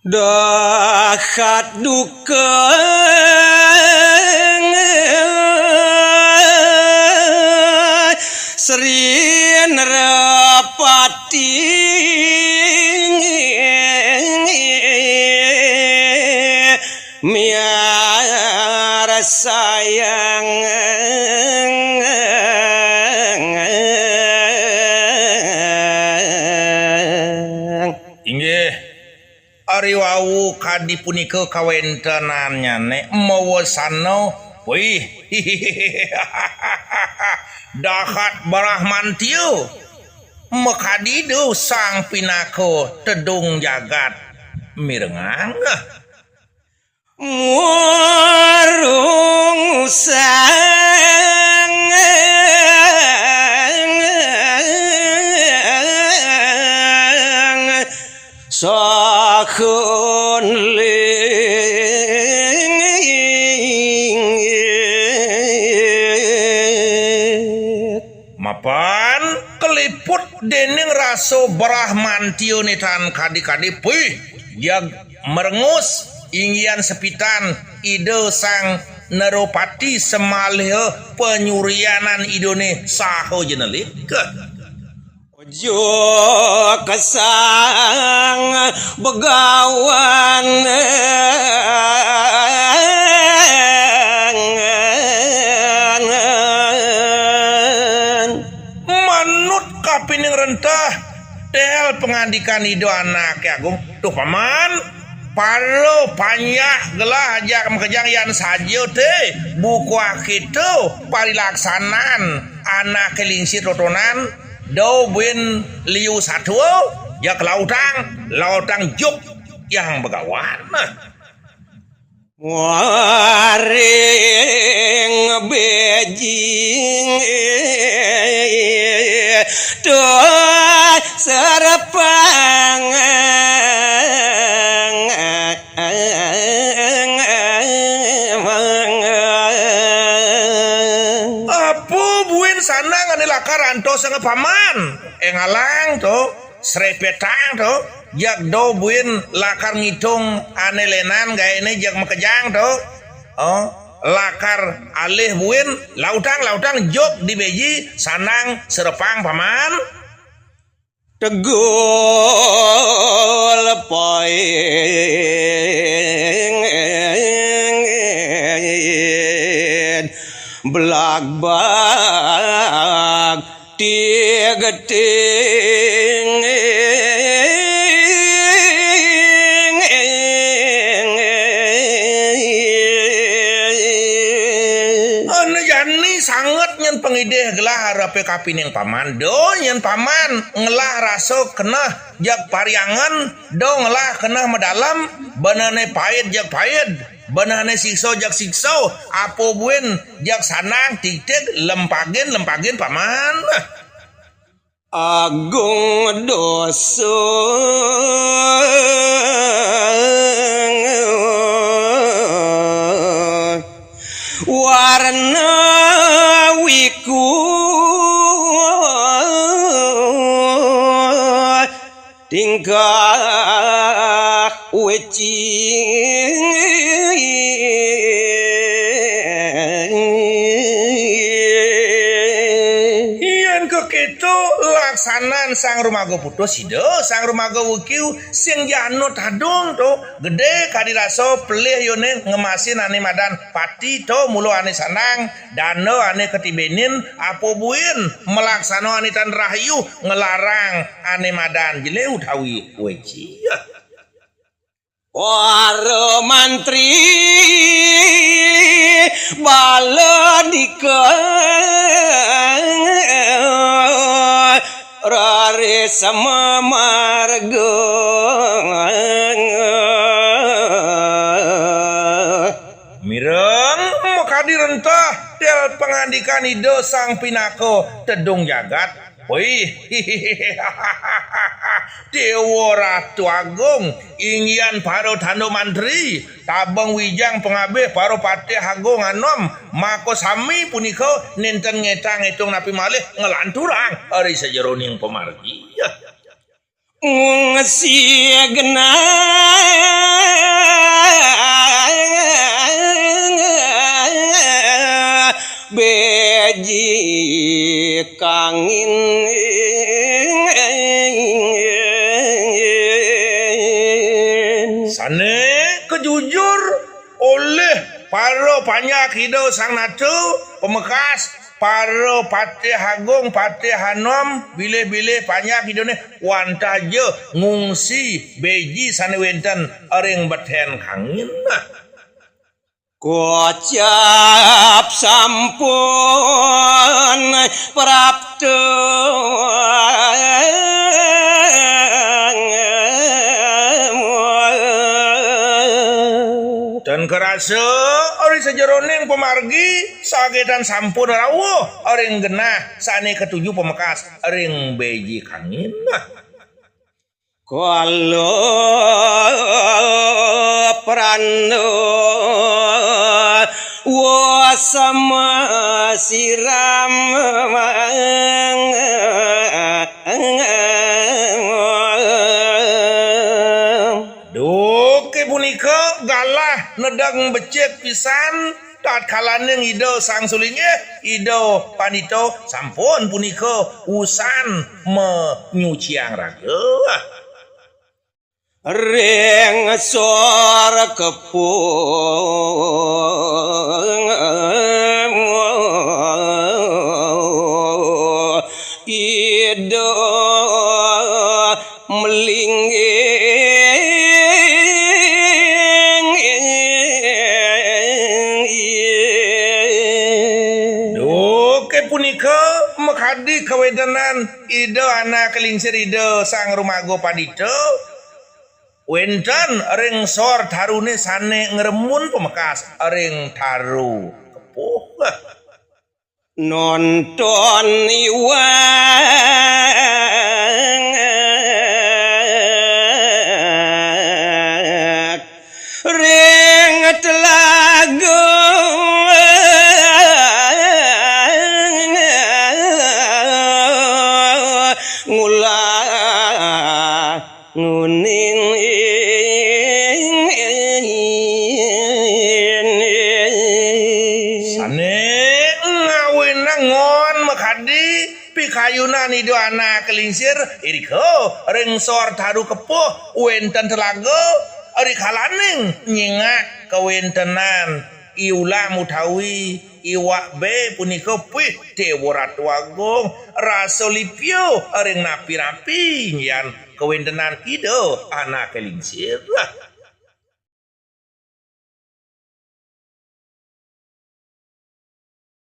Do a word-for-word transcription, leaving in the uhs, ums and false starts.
Dahat duka Sri Nerapati miara sayang. Inggih, ari wau kadi punika kawéntenannyané mawasana, wih, dahat Baramantiya, makadi da sang pinaka tedung jagat mirengang. Murung sang saha lingit. Mapan kaliput déning rasa Baramantiyané tan kadi-kadi, puih, jag merengus, inggihan sepitan Ida Sang Nerapati samaliha panyuryanan Idané saha jenelik. Juk Sang Begawan. Manut kapining rentah, tel pangandikan Ida Anaké Agung. Duh, Paman, para panjak gelah ajak makejang yan saja té bukuh kita parilaksanan anaké lingsir totonan, da buin liu satua, jak lautang, lautang juk Hyang Begawan. Waring bejing tuh serpang. Apa buin sanang ané lakar antos nga Paman? Éh, ngalang to, srepetang to, jag da buin lakar ngitung ané lénan gaéné jag makejang to. Oh, lakar alih buin lautang, lautang juk di beji sanang serpang Paman. Tegul pain belagbag tigeting. Anu jani sanget nyén pangidih gelah arepé kapining Paman. Da nyén Paman ngelah rasa keneh jag pariangan, da ngelah keneh madalem, benehné pait jag pait, benehné siksa jag siksa, apa buin jag sanang tigtig, lempagin, lempagin Paman. Agung dosa warna wiku tingkah weci. Yén kakéto laksanan Sang Rumaga Putus, Ida Sang Rumaga Wekyu sing jana tadung to, gedé kadi rasa pelih yoné ngemasin ané madan pati to, mula ané sanang, dana ané katibénin, apa buin malaksana ané tan rahayu, ngelarang ané madan jelé utawi weci. Para mantri bala dika raris mamarga. Mireng makadi rentah, tel pangandikan Ida Sang Pinaka Tedung Jagat. Wih, Déwa Ratu Agung, inggihan para tanda mantri, tabeng wijang pangabih para patih agung anom, makasami punika nénten ngétang-étung napi malih nglanturang ri sajeroning pamargi. Ngesi genah Ane kejujur oleh para panjak Ida Sang Nata, pamekas para patih agung, patih anom, bilih-bilih panjak Ida ne wantah ja ngungsi beji sane wenten ring beten kangin. Nah, kocap sampun prapta. Tan karasa ring sajeroning pamargi, sagetan sampun rauh ring genah sane katuju pamekas ring beji kangin. Kala pranda wasama siram. Duke punika galah nedeng becik pisan, tatkalaning Ida Sang Sulinggih, Ida Pandita sampun punika usan menyuciang raga. Ring sor kepuh Ida melingging. Duke punika makadi kawentenan Ida Anak Lingsir Ida Sang Rumaga Pandita wenten ring sor tarune sane ngrembun pamekas ring taru kepuh. Nonton iwak ring telaga ngulah nguning. Sane ngawinang ngon makadi pikayunan Ida Anak Lingsir, irika ring sor taru kepuh wenten telaga, rikalaning nyingak kawentenan iulam utawi iwak be punika, pih Dewa Ratu Agung, rasa lipia ring napi-napi nyan kawentenan Ida Anak Lingsir.